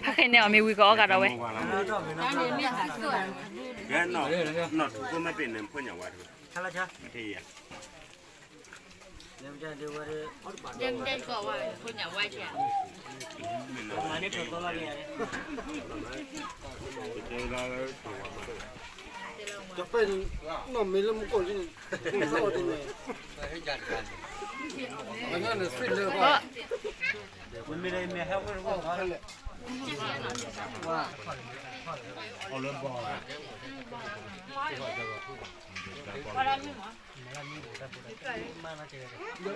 ဖဲခဲန့ၣ်အီၤမ့ၢ်ဝံၤကအီၣ်ကဒီးဝဲ, မ့ၢ်ဂ့ၤန့ၣ်, တၢ်တဂ့ၤဘၣ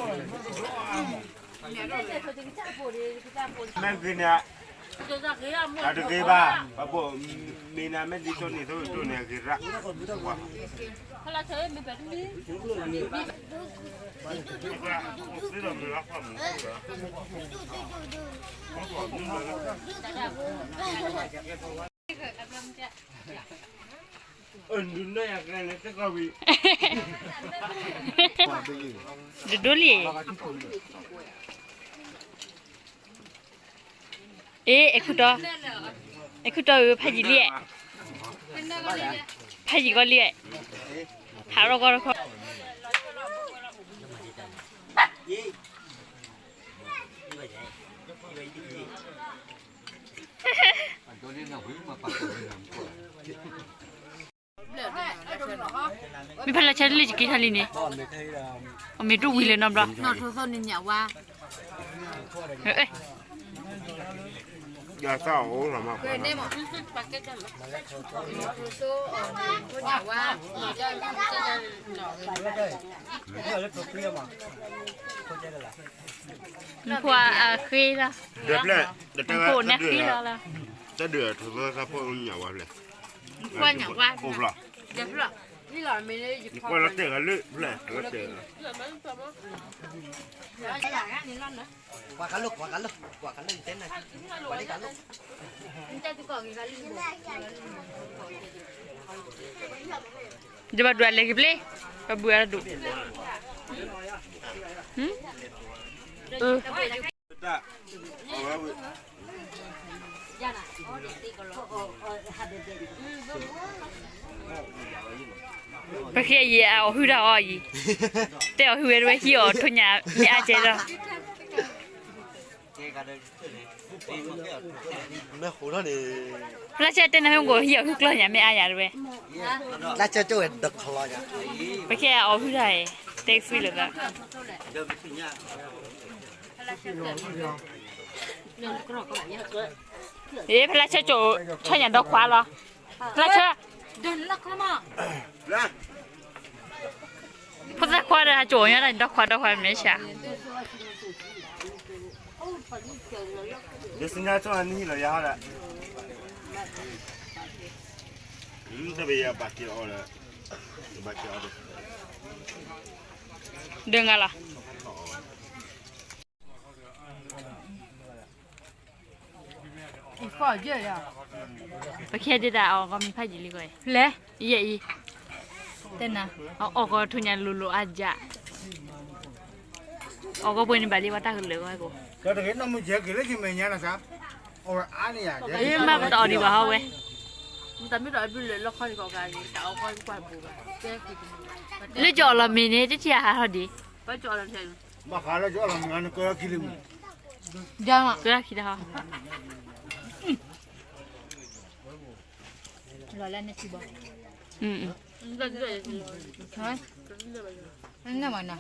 ်, ပဘိၣ်မ့ၢ်နၤမ့ၢ်ဒ်သိးန့ၣ်သိးဒိၣ်န့ၣ်အဂ့ၤရၣ်, ဒိၣ်ဒိၣ်လံ, အ့ အဲၣ်ခူၣ်တီ, အဲၣ်ခူၣ်တီဧၢ ဖးယံာ်လံ, ဖးယံာ်ကီလံ, ဖးထီၣ်ကီတခီ မ့ၢ်ဖဲလၢဆၢတလံၢ်ယက့ၤထီၣ်လံန့ၣ်, အမ့ၢ်တအိၣ်ဝံၤလၢၤနီတဘျီ, နဖိအဃ့လီၤ, နဖိန့ၣ်ဃ့လီၤလီၤ, တၢ်ဒုးအထီသီသၢဖိညၣ်ဝါဖျဲၣ်, အိၣ်ဖျဲၣ်, ကွၢ်လီၤတဲာ်ဂၤလၢဖျဲၣ်, ကွၢ်လီၤတဲာ်ဂၤ ဒီးဘၣ်ဒွးလဲၤက့ၤပျ့ၤ, ဘၣ်ဘုးအါဒိၣ်, ပဃ့အံၤအအီၣ်ဟုၣ်တၢ်အီၤအံၤ, တဲအီၣ်ဟုၣ်ဝဲတဝဲဟံးအီၣ်ထိၣ်ညၣ်မ့ၢ်အါကဲဒီး ဖျါဆၢတဲနၤမ့ၢ်အိၣ် ဟံးအီၣ်ဟုၣ်ကျီၢ်ညၣ်မ့ၢ်အါယၤတဝဲ, ဖျါဆၢကၠိဝဲဒီခီလီၤညါ, ပကဲအီၣ်ဟုၣ်တၢ်အံၤ, တဲကသွံလၢၤသး, အ့ ဖျါဆၢကၠိ ဆီၣ်ညၣ်ဒီခွါလီၤ, ဖျါဆၢ ဖိသၣ်ခွါဒီး ဟးကၠိညီတၢ်ဒီခွါဒီခွါမ့ၢ်ဆၣ်, ယစညါကၠိနဟံၣ်လီၤယၤဟီဒီး, တဘၣ်ယဘၣ်က့ၤအီၤဒီး, ဘၣ်က့ၤအီၤဒီး, ဒၢငါလီၤ. ပခဲဒ်တၢ်အီၣ်ကီမ့ၢ်ဖးယံာ်လံကီး, လဲၤ, ယဲအံၤ, တဲနၤ, အီၣ်ကီးထိၣ်ညၣ်လိၤလိၤအါယၤ, အီၣ်ကီးပှဲၤန့ၣ်ဘၣ်လံ ပှၤတၢ်ကလၢာ်ကီးကိး, မ့ၢ်ပတအီၣ်ဒံးဘၣ်ဟီဝဲ, လၢကၠီအီၣ်လီၤမ့ၢ်န့ၣ် တထံၣ်အဟးထီၣ်ဒံး, ကၢထီၣ်ခံတဟီ, လီၤလၢန့ၣ်ထံဘီ, နမနၤ,